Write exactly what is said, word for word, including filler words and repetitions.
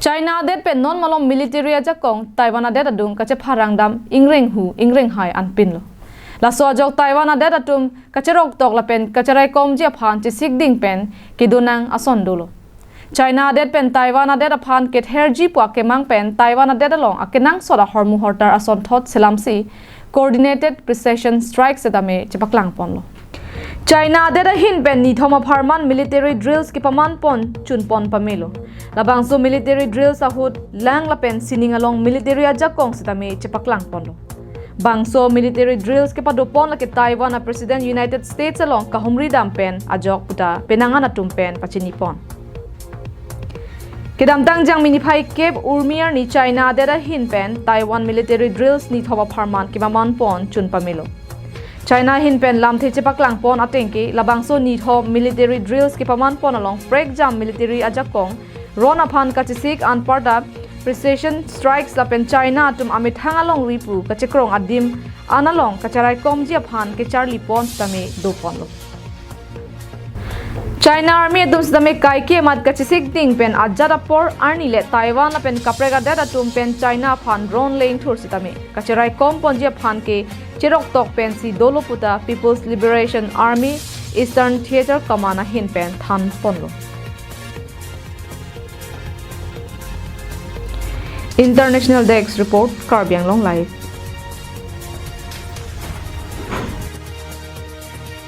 China adet pen non malom military ajakong Taiwan adet adung kachepharang dam ingrenghu ingrenghai anpinlo. Laso ajok Taiwan adet atum kacheroktok lapen kacheraikomji aphan chesik ding pen kedonang ason dolo. China adet pen Taiwan adet aphan ketherji pu akemang pen Taiwan adet along akenangsot ahormu hortar asonthot selamsi coordinated precision strike setame chepaklangponlo. China adet ahin pen nithom apharman military drills kepamanpon chunpon pamelo. Labangso military drills ahut lang lapen sining along military ajakong setame chepaklangponlo. Bangso military drills kepadopon lake Taiwan a President United States along kahumri dam pen ajok puta penang-an atum pen pachinipon. Kedamtang Jangmi niphai kep urmi arni China adet ahin pen Taiwan military drills nithom apharman kepamanpon chun pamelo. China ahin pen lamthe chepaklangpon atengke labangso nithom military drills kepamanpon along prekjam military ajakong ron aphan kachesik anparta precision strikes lapen China atum amethang alongri pu kachekrong adim an along kacharaikomji aphan kecharlipon tame doponlo. China Army atum sitame kaike amat kachesik ding pen ajat apor arni le Taiwan lapen kaprek adet atum pen China aphan ron lengthur sitame kacheraikompon ji aphan ke cheroktok pensi dolo puta People's Liberation Army Eastern Theatre Command ahin pen thanponlo. International Desk Report, Karbi Anglong Live.